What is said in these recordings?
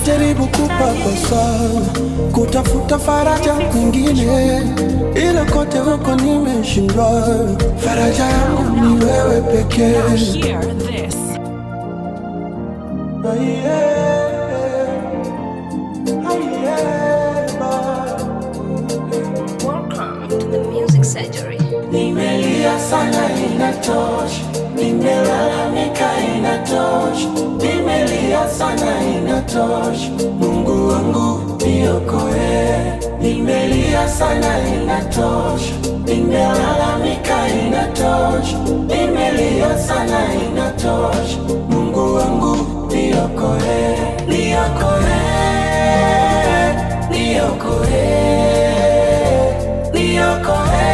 Nimeshajaribu kupapasa, kutafuta faraja kwingine, ila kote huko nimeshindwa. Faraja yangu ni wewe pekee. Now hear this. Welcome to the Music Surgery. Nimelia sana inatosha, nimelalamika inatosha, nimelia sana inatosha. Mungu wangu niokoe. Nimelia sana inatosha, nimelalamika inatosha, nimelia sana inatosha. Mungu wangu niokoe, niokoe, niokoe, niokoe.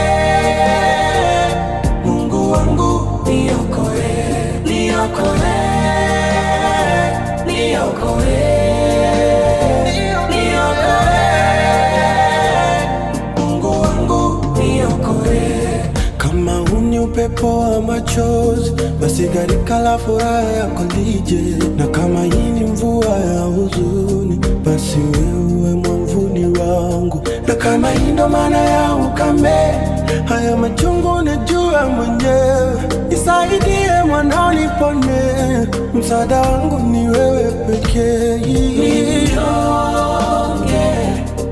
Mungu wangu niokoe, niokoe, niokoe, niokoe. Mungu wangu niokoe. Kama huu ni upepo wa machozi, basi gharika la furaha yako lije, na kama hii ni mvua ya huzuni, basi wewe mwamvuli wangu, na kama hii ndo maana ya ukame, haya machungu najua mwenyewe. Nisaidie mwanao, nipone, msaada wangu ni wewe pekee. Ninyonge,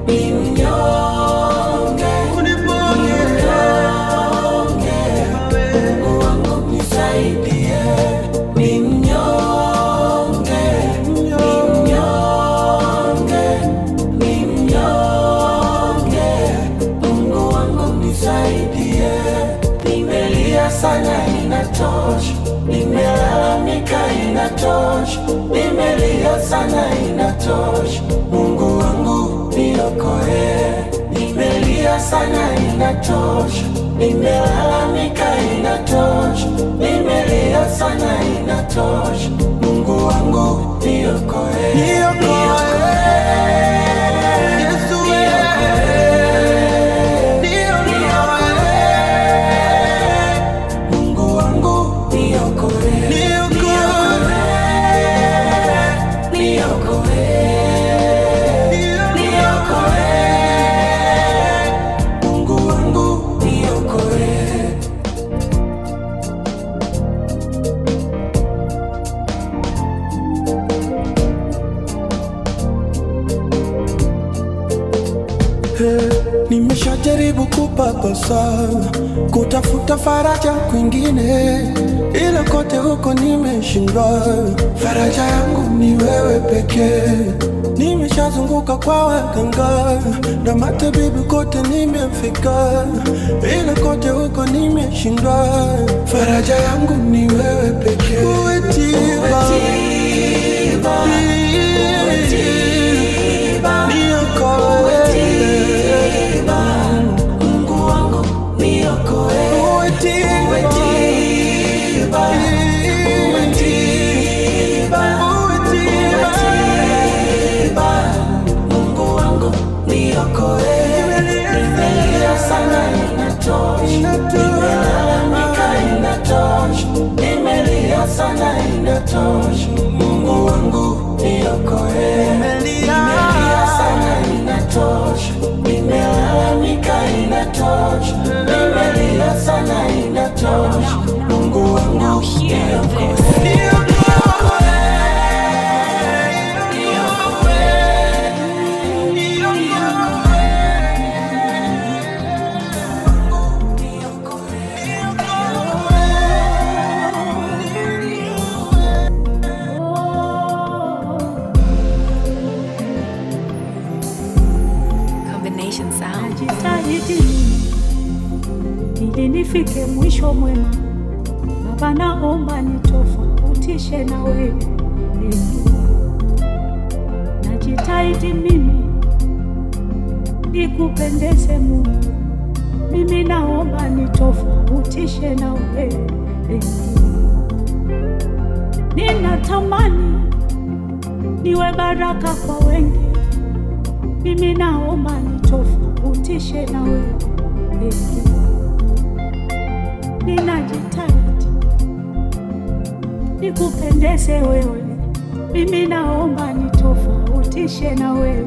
ni mnyonge, uniponye Mungu wangu nisaidie, ni mnyonge, ni mnyonge, ni mnyonge, Mungu wangu nisaidie. Nimelia sana inatosha, nimelalamika inatosha, nimelia sana inatosha, Mungu wangu niokoe. Nimelia sana inatosha, nimelalamika inatosha, nimelia sana inatosha, Mungu wangu niokoe, niokoe, Yesu niokoe, Mungu wangu niokoe, niokoe, niokoe, niokoe, Mungu wangu niokoe. Nimeshajaribu kupapasa, kutafuta faraja kwingine, ila kote huko nimeshindwa. Faraja yangu ni wewe pekee. Nimeshazunguka kwa waganga na matabibu, kote nimefika, ila kote huko nimeshindwa. Faraja yangu ni wewe pekee. Uwe tiba, niokoe. Mungu wangu niokoe, Uwe tiba, tiba, uwe tiba, uwe tiba. tiba. Mungu wangu niokoe. Nimelia sana inatosha, nimelalamika inatosha, nimelia sana inatosha. Mungu wangu niokoe. Nimelia sana inatosha, nimelalamika inatosha, nimelia sana inatosha. Mungu wangu Now hear niokoe. this. Combination sound. Najitahidi ili nifike mwisho mwema. Baba, naomba nitofautishe na wewe. Najitahidi mimi nikupendeze Mungu, mimi naomba nitofautishe na wewe. Ninatamani niwe baraka kwa wengi, mimi naomba nitofautishe na wewe. Ninajitahidi nikupendeze wewe, mimi naomba nitofautishe nitofautishe na wewe.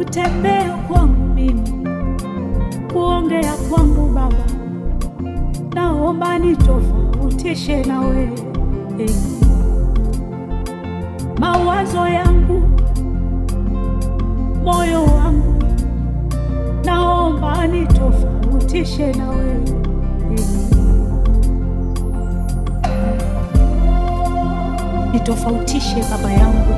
Utembea kwangu mimi, kuongea kwangu Baba, naomba nitofautishe na wewe. Mawazo yangu, moyo wangu, naomba nitofautishe na wewe. Nitofautishe Baba yangu,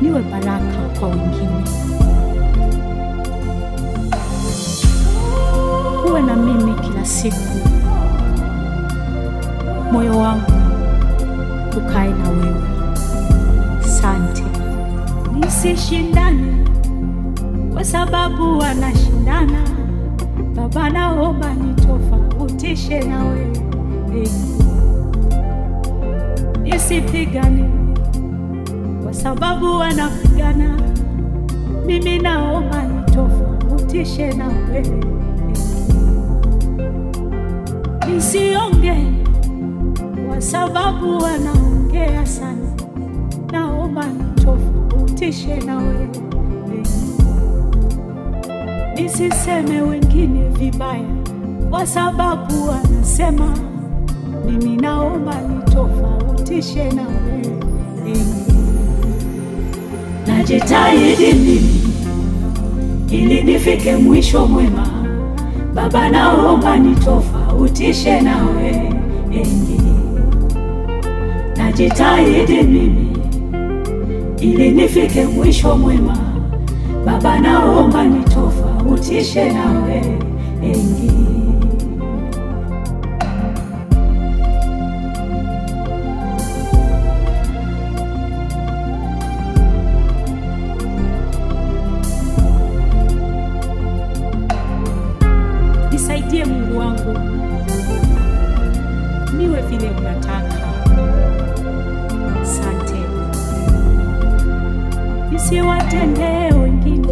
niwe baraka kwa wengine. Uwe na mimi kila siku, moyo wangu ukae na wewe. Sante. Nisishindane kwa sababu wanashindana. Baba, naomba nitofautishe na wewe. Nisipigane kwa sababu wanapigana. Mimi naomba nitofautishe na wewe. Nisionge kwa sababu wanaongea sana. Naomba nitofautishe na wewe. Nisiseme wengine vibaya kwa sababu wanasema. Mimi naomba nitofautishe na wewe. Najitahidi mimi ili nifike mwisho mwema. Baba, naomba nitofautishe na wewe. Najitahidi mimi ili nifike mwisho mwema. Baba, naomba nitofautishe na wewe. Nisaidie Mungu wangu, niwe vile unataka. Sante. Nisiwatendee wengine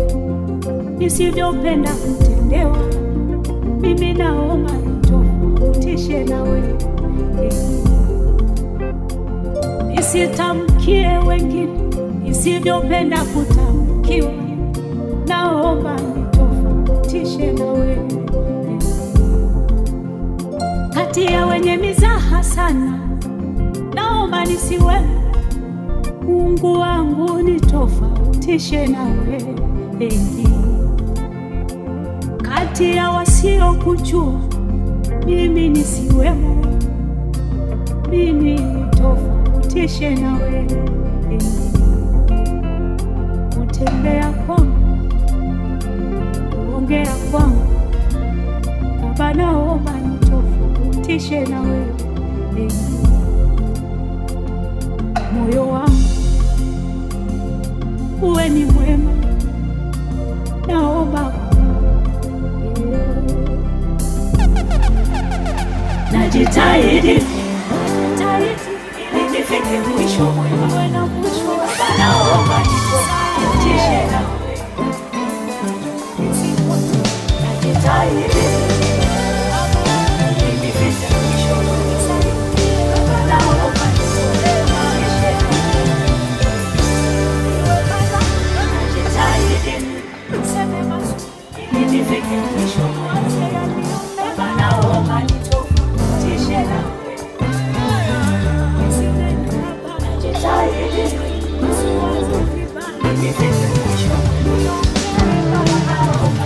nisivyopenda kutendewa. Mimi naomba nitofautishe na wewe. Nisitamkie wengine nisivyopenda kutamkiwa. Naomba nitofautishe na wewe. Kati ya wenye mizaha sana, naomba nisiwe. Mungu wangu nitofautishe na wewe. Kati ya wasiokujua, mimi nisiwemo. Mimi nitofautishe na wewe. Kutembea kwangu, kuongea kwangu, Baba naomba nitofautishe na wewe. Moyo wangu uwe ni mwema, naomba. Najitahidi ili nifike mwisho mwema. Baba, naomba nitofautishe na wewe. Najitahidi ili nifike mwisho mwema. Baba, naomba nitofautishe na wewe. Najitahidi ili nifike mwisho mwema. Baba, naomba nitofautishe na wewe. Najitahidi ili nifike mwisho mwema. Baba, naomba.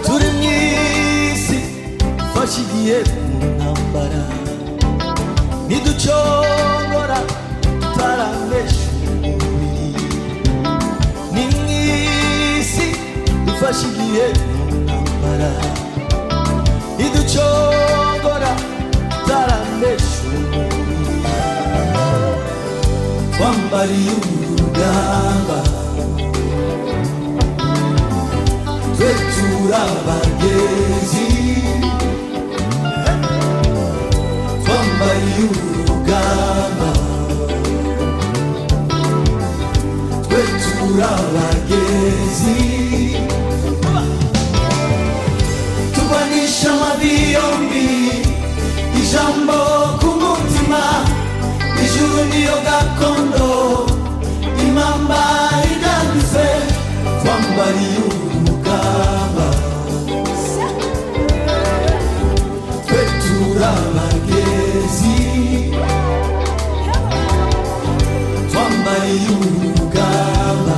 Turi mu isi fashigiye mu ntambara, niducogora tutaramesha umubiri. Ni mu isi dufashigiye mu ntambara, niducogora tutaramesha umubiri. Twambariye urugamba, twe turabagenzi. Twambariye urugamba, twe turabagenzi. Ijambo ku mutima, ijuru niyo gakondo, impamba iganditse, twambariye urugamba. Twe turabagezi, twambariye urugamba.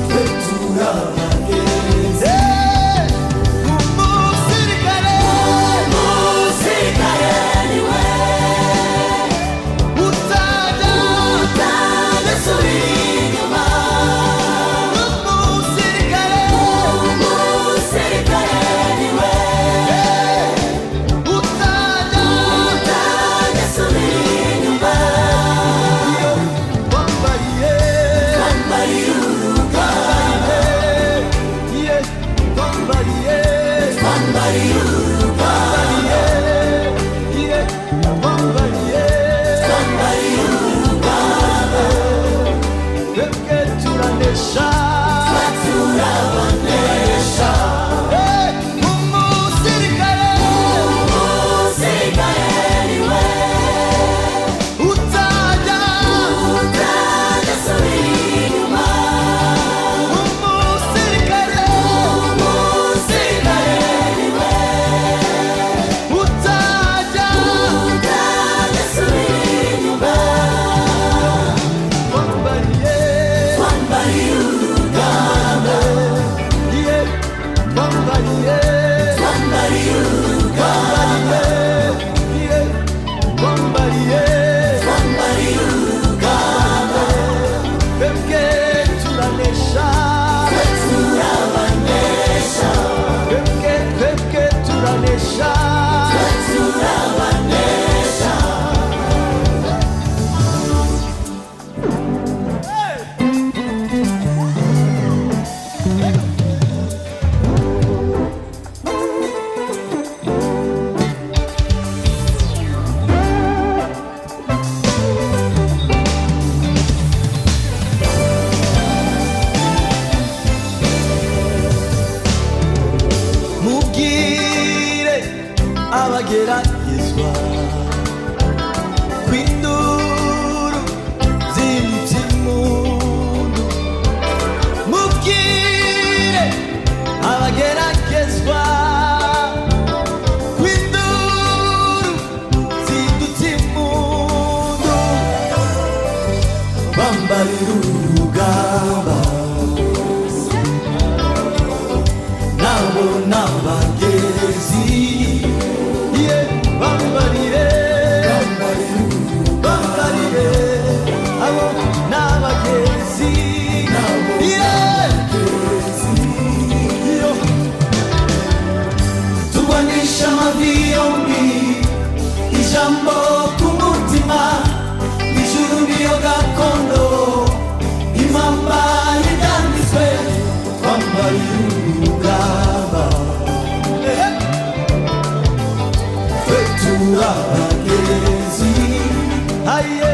Twe turabagezi. Umusirikare, umusirikare niwe utajya, utajya asubira inyuma. Umusirikare, umusirikare niwe utajya, utajya asubira inyuma. Twambariye, twambariye urugamba. Twambariye, twambariye urugamba. Twambariye, twambariye urugamba. Twebwe turanesha, turabanesha. Umusirikare, umusirikare niwe utajya, utajya asubira inyuma. Umusirikare, umusirikare niwe utajya, utajya asubira inyuma. Twambariye, twambariye urugamba. Twambariye, twambariye urugamba. Twambariye, twambariye urugamba. Twebwe turanesha, twe turabanesha. Twebwe, twebwe turanesha, twe turabanesha. Mubwire abageragezwa kw'induru zindutse impundu. Mubwire abageragezwa kw'induru zindutse impundu, bambarira urugamba, nabo n'abagezi. Ye bambarire, bambarire abo n'abagezi. Ye yo turwanisha amavi yombi, ijambo ku mutima, ijuru niyo gakondo, impamba yanditswe, twambariye urugamba. Twe turabagezi, aye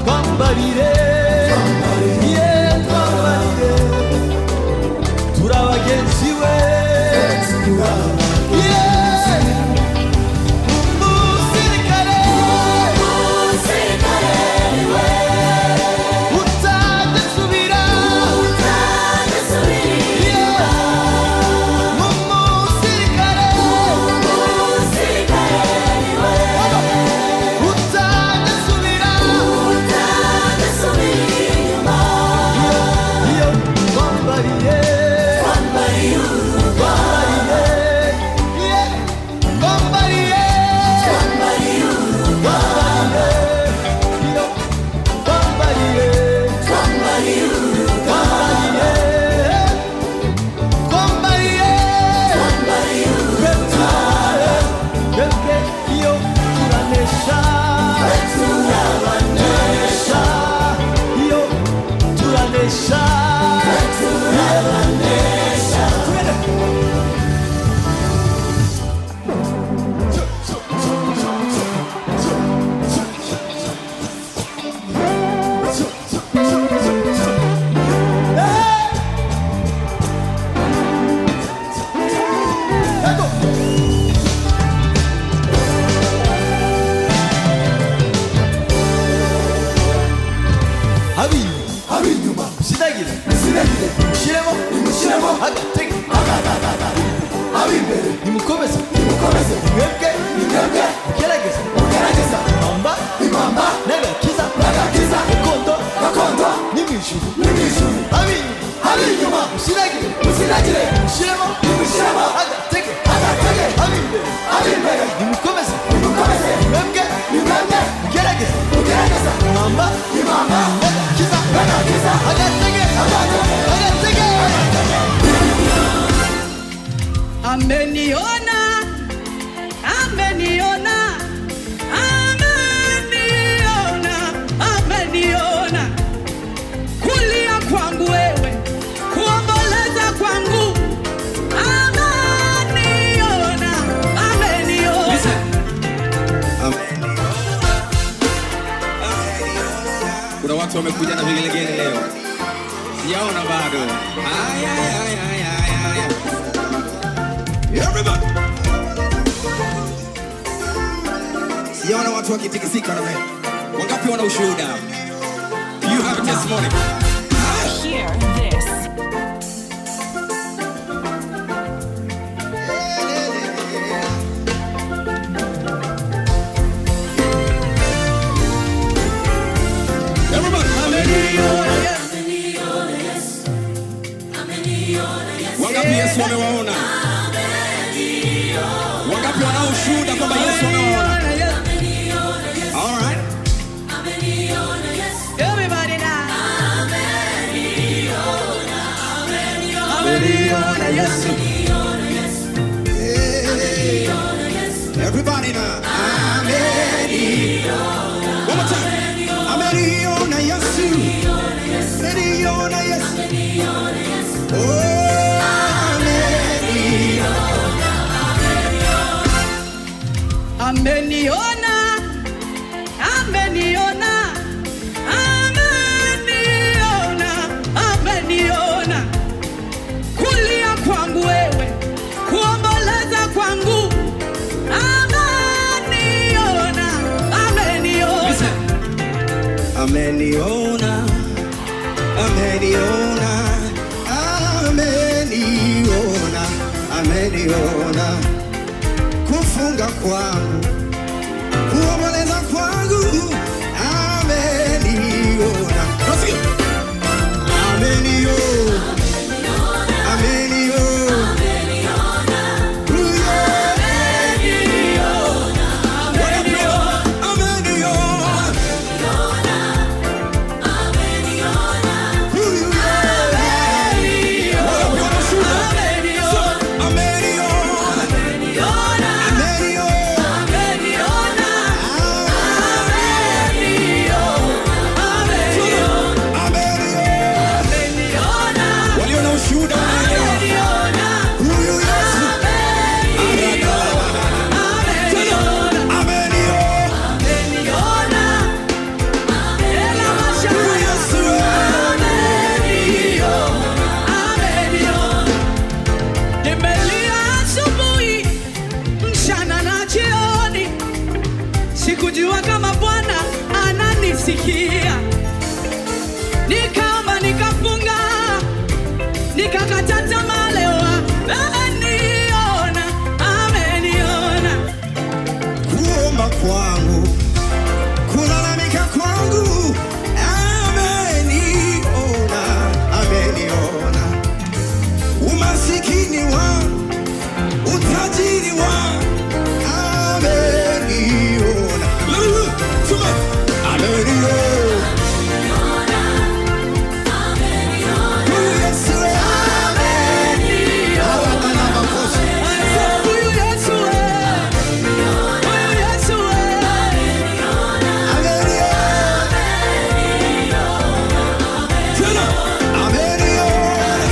twambarire, ye twambarire, turabagenzi we. Yeah. Umusirikare, umusirikare niwe utajya asubira, utajya asubira inyuma. Umusirikare, umusirikare niwe utajya asubira, utajya asubira. Nimukomeze. Mwebwe. Ni mwebwe. Mugerageza. Mugerageza. Impamba. Impamba. N'agakiza. N'agakiza. Gakondo. Gakondo. Ni mu ijuru. Ni mu ijuru. Ab'inyuma. Ab'inyuma. Mushyiragire. Mushyiragire. Mushyiremo. Nimushyiremo. Agatege. Agatege. Ab'imbere. Ab'imbere. Nimukomeze. Nimukomeze. Mwebwe. Ni mwebwe. Mugerageza. Mugerageza. Impamba. Impamba. N'agakiza. N'agakiza. Agatege. Agatege. Agatege. Ameniona, ameniona, ameniona, ameniona. Kulia kwangu wewe, kuomboleza kwangu, ameniona, ameniona. Kuna watu wamekuja na vigelegele leo, sijaona bado. Haya, haya, haya, haya. Everybody. Sijaona watu wakitikisika na mimi. Wangapi wana ushuhuda? Do you have a testimony? Hear this. Everybody. Wangapi Yesu amewaona? Wangapi wanao ushuhuda kwamba Yesu amewaona? All right. Everybody now. Ameniona Yesu. Everybody now. Ameni. One more time. Ameniona Yesu. Ameniona Yesu. Oh, ameniona. Ameniona, ameniona, ameniona, ameniona. Kulia kwangu wewe, kuomboleza kwangu, ameniona, ameniona. Ameniona, ameniona, ameniona, ameniona. Kufunga kwangu, kuomboleza kwangu, ameniona. Nasikia? Ameniona, ameniona. Huyo. Ameniona. Huyu. Ameniona. Ameniona. Ameniona, Walio na ushuhuda wanaelewa. Huyu Yesu. Ameniona. Huyu Yesu. Nimelia asubuhi, mchana na jioni, sikujua kama Bwana ananisikia. Nikaomba, nikafunga, nikakata tamaa. Leo ameniona, ameniona. Kuomba kwangu, kulalamika kwangu, ameniona, ameniona. Umasikini wangu, utajiri wangu, ameniona. Sema, ameniona. Huyu Yesu ameniona. Huyu Yesu, huyu Yesu, Tena, ameniona.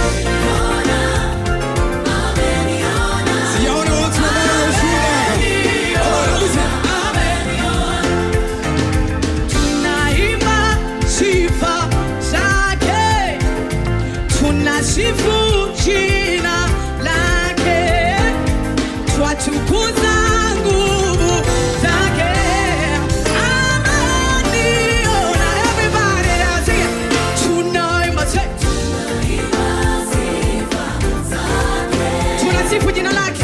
Sijaona watu ambao wana ushuhuda. Oh, listen. Tunaimba sifa zake, tunasifu jina lake, twatukuza nguvu zake. Ameniona. Everybody now sing it. Tunaimba, say. Tunasifu jina lake.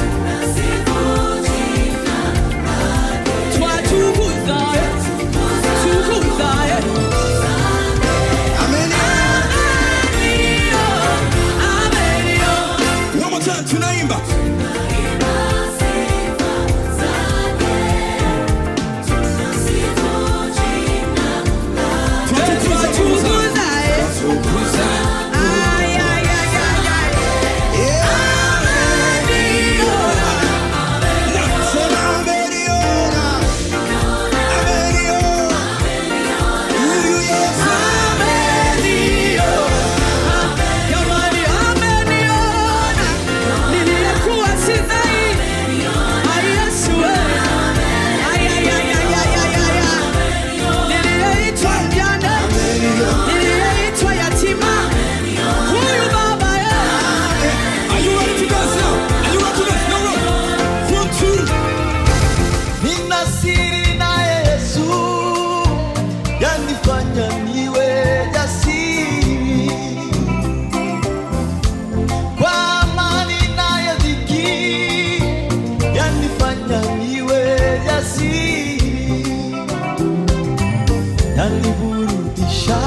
Yaniburudisha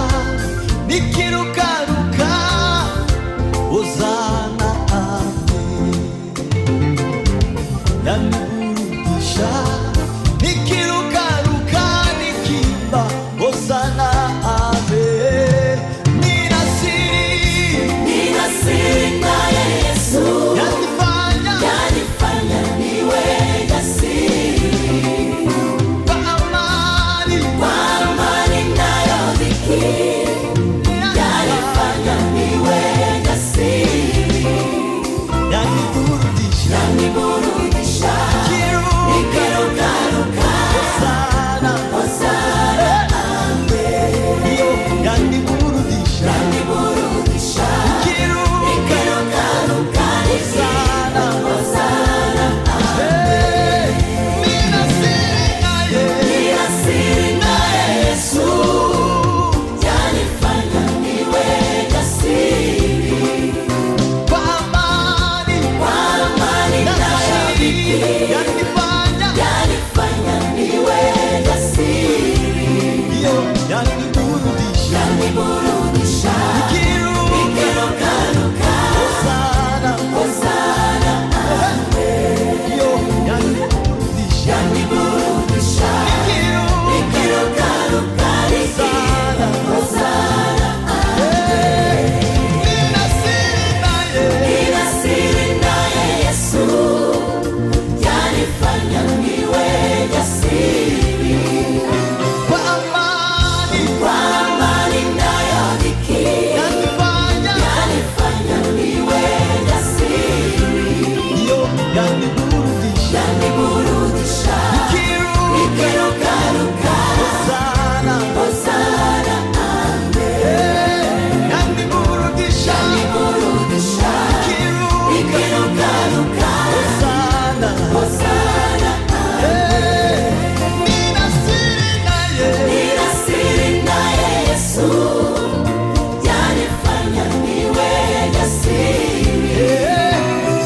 nikirukaruka, Hosana amen. Yaniburudisha nikirukaruka, nikiimba Hosana amen. Nina siri, Nina siri naye Yesu, yanifanya yanifanya niwe jasiri. kwa amani, Kwa amani nayo dhiki, yanifanya niwe jasiri. yaniburudisha Yaniburudisha nikirukaruka, Hosana, Hosana amen. hiyo yaniburudisha Yaniburudisha nikiruka nikirukaruka, Hosana, Hosana eh, nina siri naye Nina siri naye Yesu, yanifanya niwe jasiri. kwa amani Kwa amani na nayo siri, yanifanya yanifanya niwe jasiri. hiyo yaniburudisha Yaniburudisha nikiruka nikirukaruka, Hosana, Hosana hiyo yaniburudisha yaniburudisha nikiruka nikirukaruka, Hosana, Hosana nina siri naye Nina siri naye Yesu, yanifanya niwe jasiri. kwa amani Kwa amani nayo dhiki, yanifanya yanifanya niwe jasiri. hiyo yaniburudisha Yaniburudisha nikiruka nikirukaruka, Hosana, Hosana amen. yaniburudisha Yaniburudisha nikiruka nikirukaruka, Hosana, Hosana eh, nina siri naye Nina siri naye Yesu, yanifanya niwe jasiri. eh,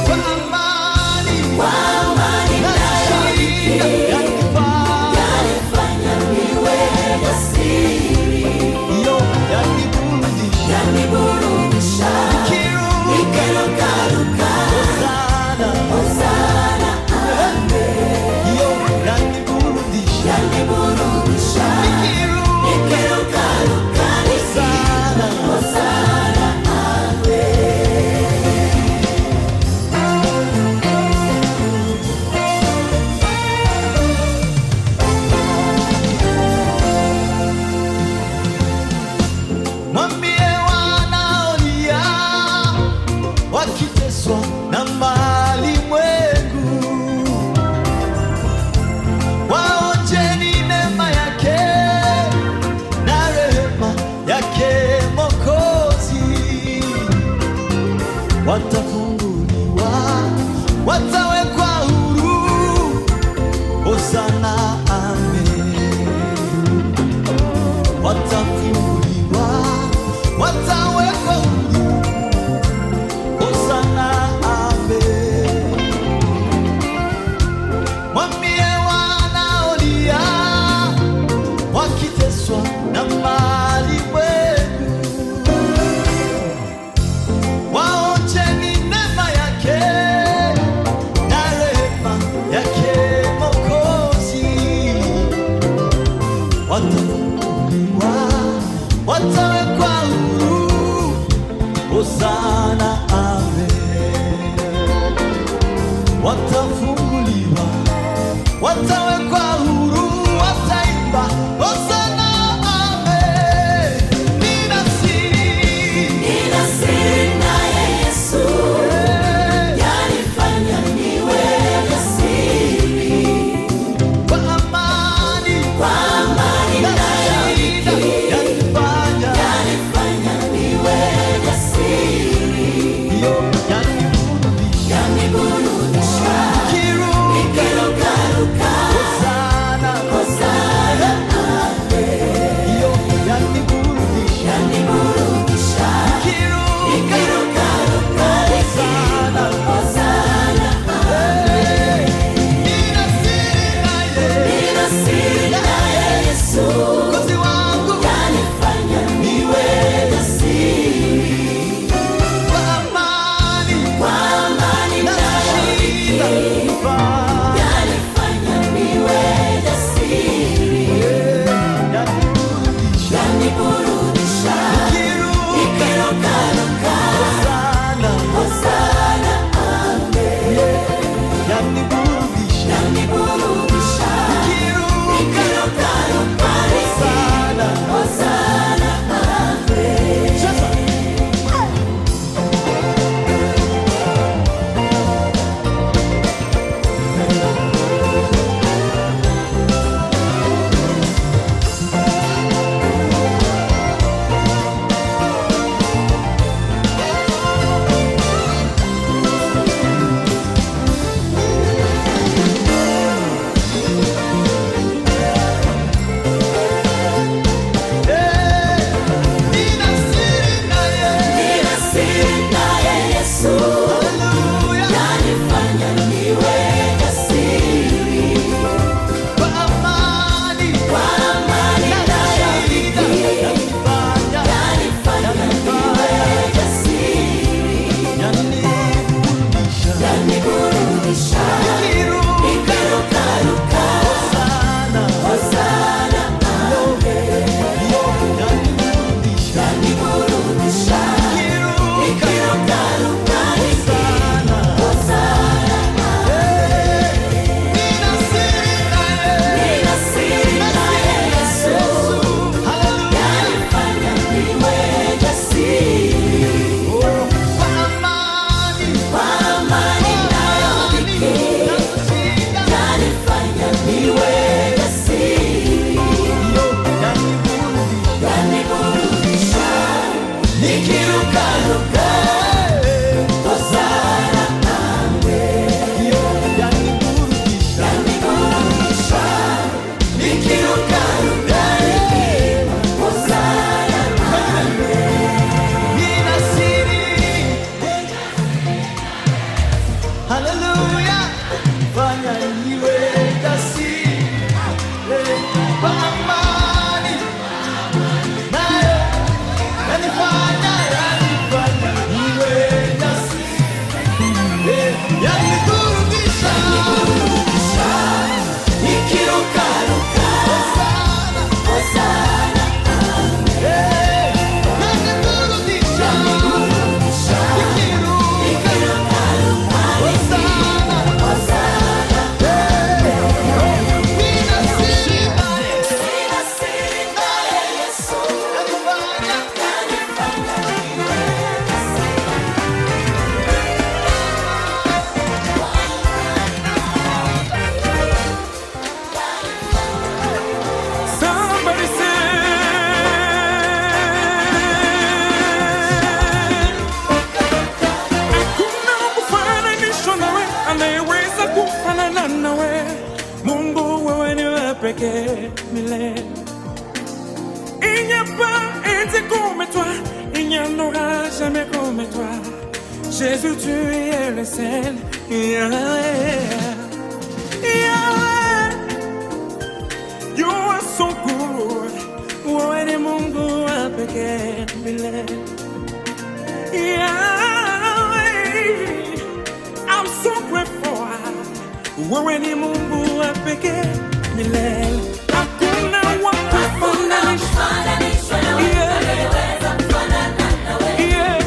kwa amani Kwa amani na nayo shida yanifanya yanifanya niwe jasiri. hiyo yaniburudisha Yaniburudisha nikiruka nikirukaruka, Hosana, Hosana amen. hiyo yaniburudisha Yaniburudisha nikiruka nikirukaruka, Hosana. Hosana amen. Mwambie wanaolia wakiteswa na malimwengu, waonjeni neema yake na rehema yake Mwokozi, watafunguliwa, watawekwa huru. Hosana, amen. Watafunguliwa, watawekwa huru. Hosana, amen. Mwambie wanaolia wakiteswa na malimwengu, waonjeni neema yake na rehema yake Mwokozi, watafunguliwa, watawekwa huru. Hosana, amen. Watafunguliwa, watawekwa huru, wataimba Hosana, amen. Nina siri, Nina siri naye Yesu, yanifanya niwe jasiri. kwa amani Kwa amani na nayo shida yanifanya yanifanya niwe jasiri. hiyo yaniburudisha Yaniburudisha nikiruka nikirukaruka, Hosana, Hosana amen. hiyo yaniburudisha Yaniburudisha nikiruka nikirukaruka, Hosana, Hosana amen. nina siri naye Nina siri naye Yesu, Mwokozi wangu pekee milele. Il n'y a pas un Dieu comme toi, il n'y en aura jamais comme toi. Jésus, tu es le seul. Yahweh, Yahweh, you are so good. Wewe ni Mungu wa pekee milele. Yahweh, I'm so grateful. Wewe ni Mungu wa pekee milele. Hakuna wa kufananishwa. Yeah. Yeah.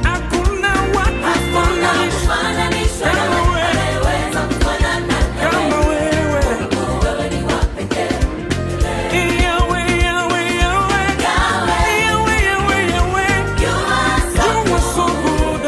Hakuna wa kufananishwa kama wewe. Kama wewe. Yahweh, Yahweh, Yahweh. Yahweh, Yahweh, Yahweh. You are so good.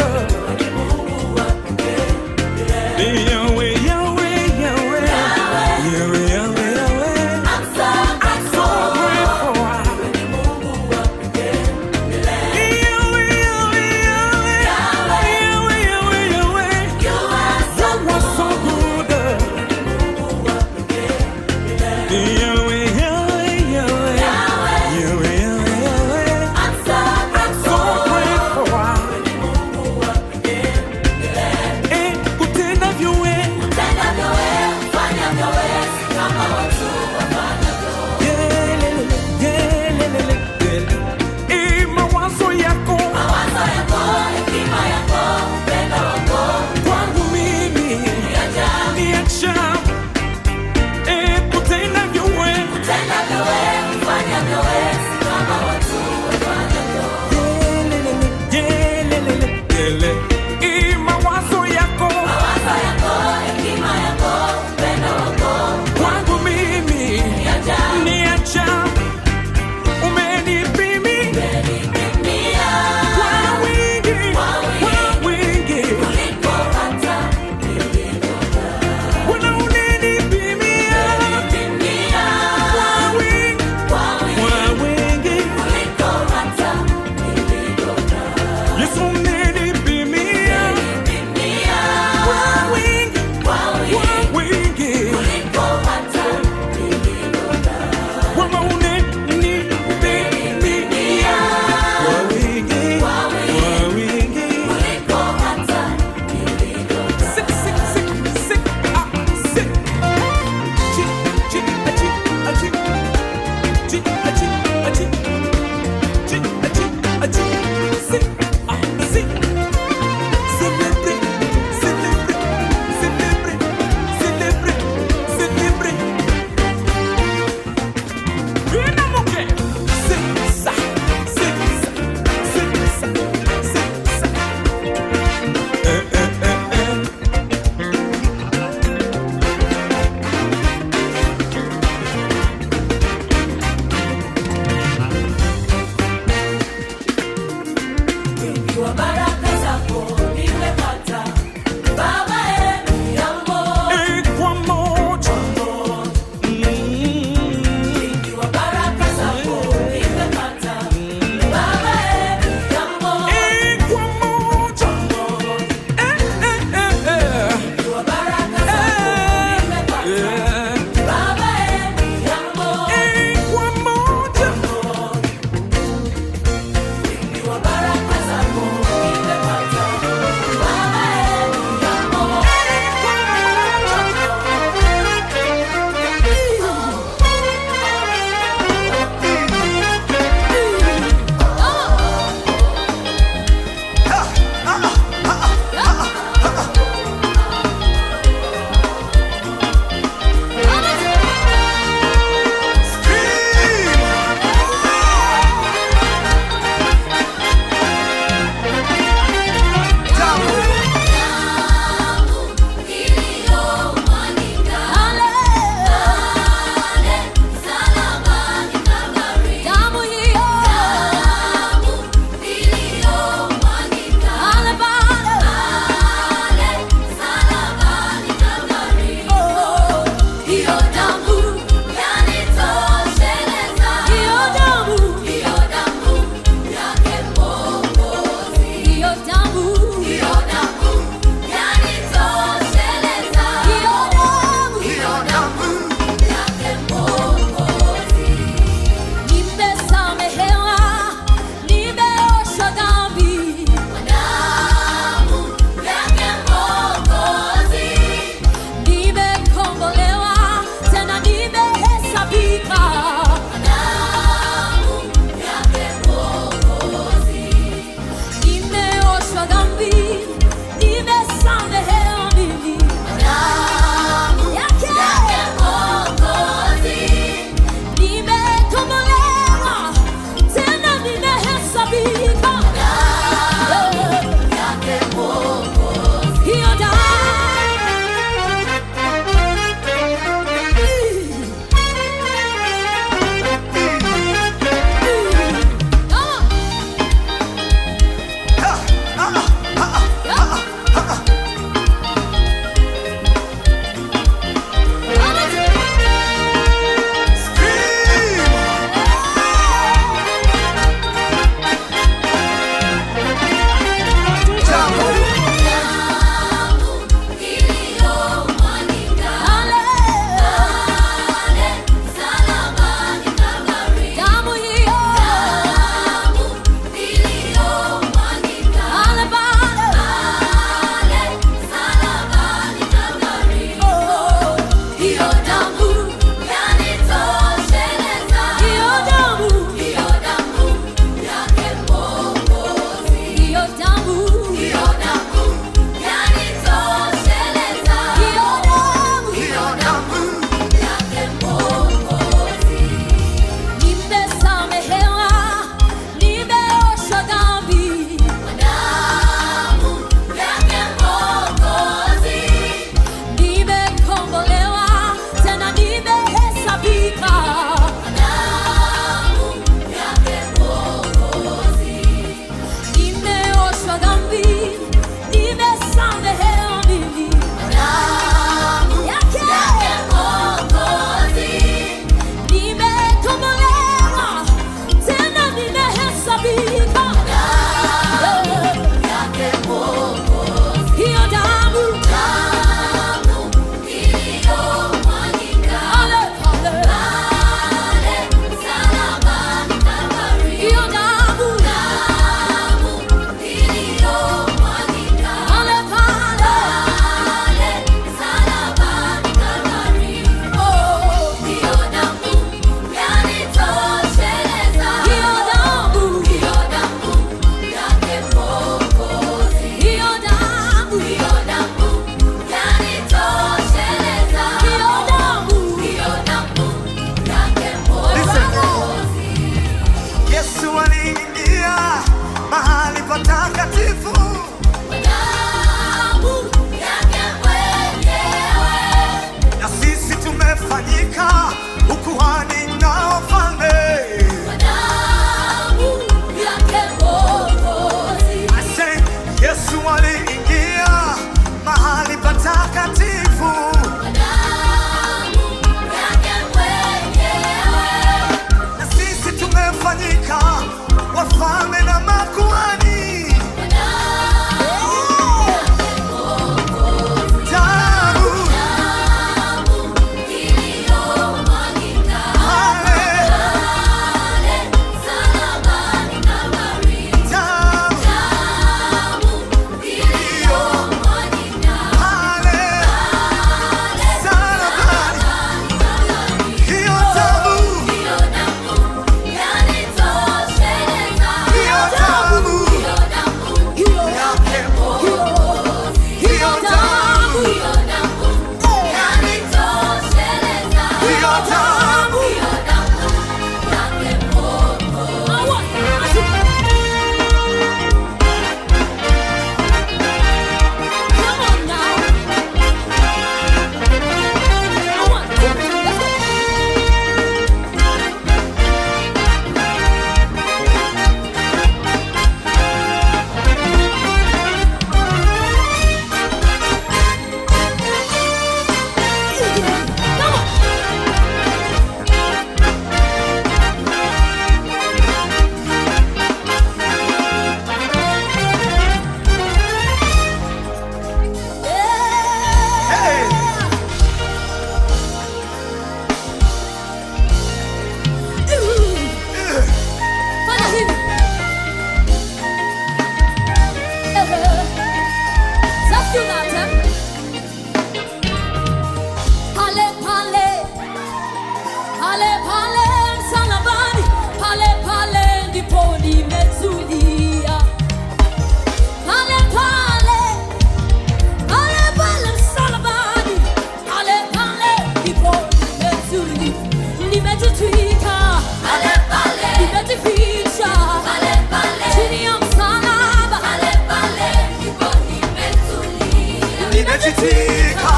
Nimejitwika,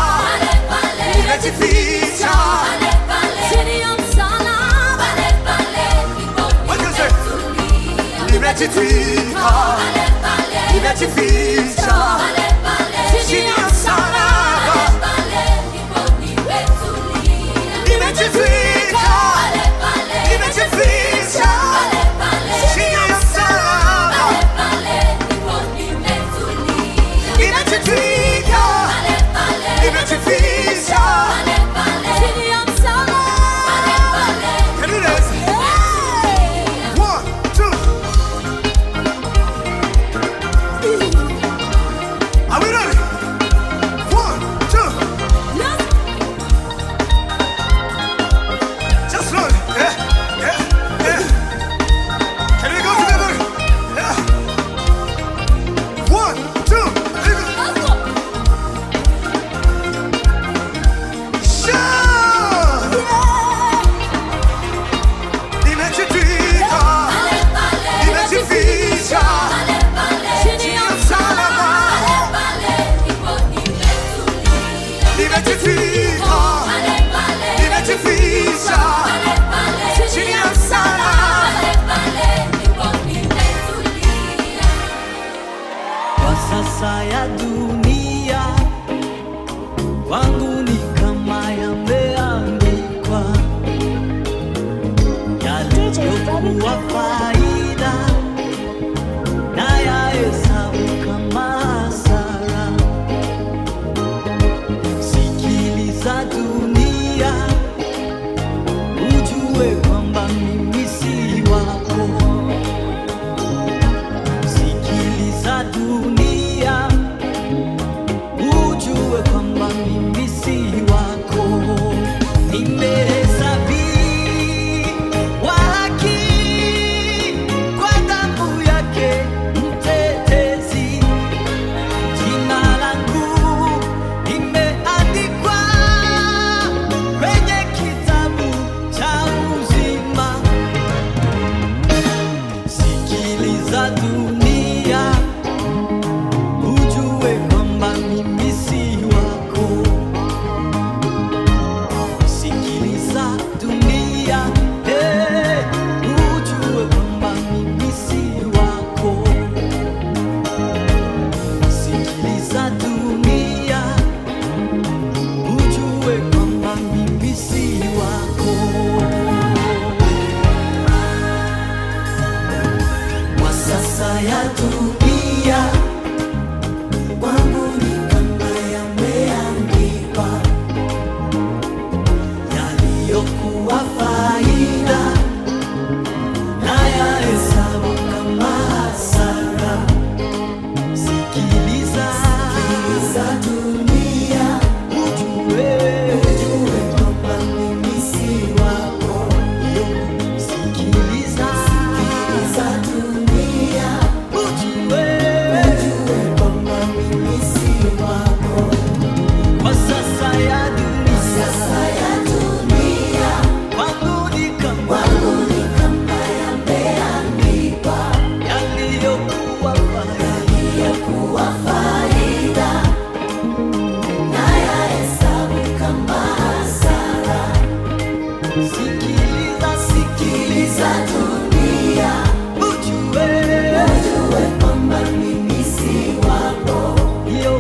nimejificha. Chini ya msalaba. What you say? Nimejitwika, nimejificha chini ya msalaba. Nimejitwika, nimejificha chini ya msalaba. Nimejitwika, nimejificha. Chini ya msalaba. Can you dance? One, two. Are we ready? One, two. Just slowly. Yeah, yeah, yeah. Can we go together? Yeah. One, two, three. Shout! Nimejitwika, nimejificha Chini ya msalaba. Nimejitwika, nimejificha chini ya msalaba. Kwa sasa ya dunia kwangu ni kama yameandikwa, yaliyokuwa faida na yahesabu kama hasara. Sikiliza dunia, ujue kwamba mimi si wako. Sikiliza dunia, ujue kwamba mimi si wako. Nimehesabiwa haki kwa damu yake mtetezi. Jina langu limeandikwa kwenye kitabu cha uzima. Sikiliza dunia, ujue kwamba mimi si wako. Sikiliza dunia, hey, ujue kwamba mimi si wako. Sikiliza dunia, ujue kwamba mimi si wako. Kwa sasa ya dunia Kwangu ni kama yameandikwa, yaliyokuwa faida na yahesabu kama hasara. Sikiliza, za dunia, ujue, ujue kwamba mimi si wako. Sikiliza, Za dunia, ujue, ujue kwamba mimi si wako. Kwa sasa ya dunia Sasa ya dunia, kwangu ni kama kwangu ni kama yameandikwa, yaliyokuwa faida yaliyokuwa faida na yahesabu kama hasara. Sikiliza, Sikiliza dunia, ujue, ujue kwamba mimi si wako. Yo,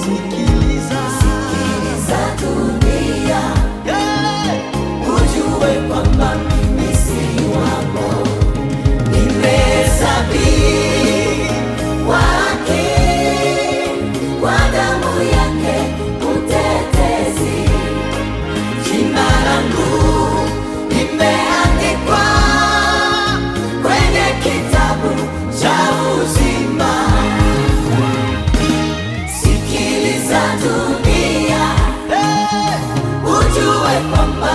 sikiliza, Sikiliza dunia, hey! ujue kwamba mimi si wako. Nimehesabiwa haki kwa damu yake mtetezi. Jina langu limeandikwa kwenye kitabu cha uzima. Sikiliza dunia, Hey! ujue kwamba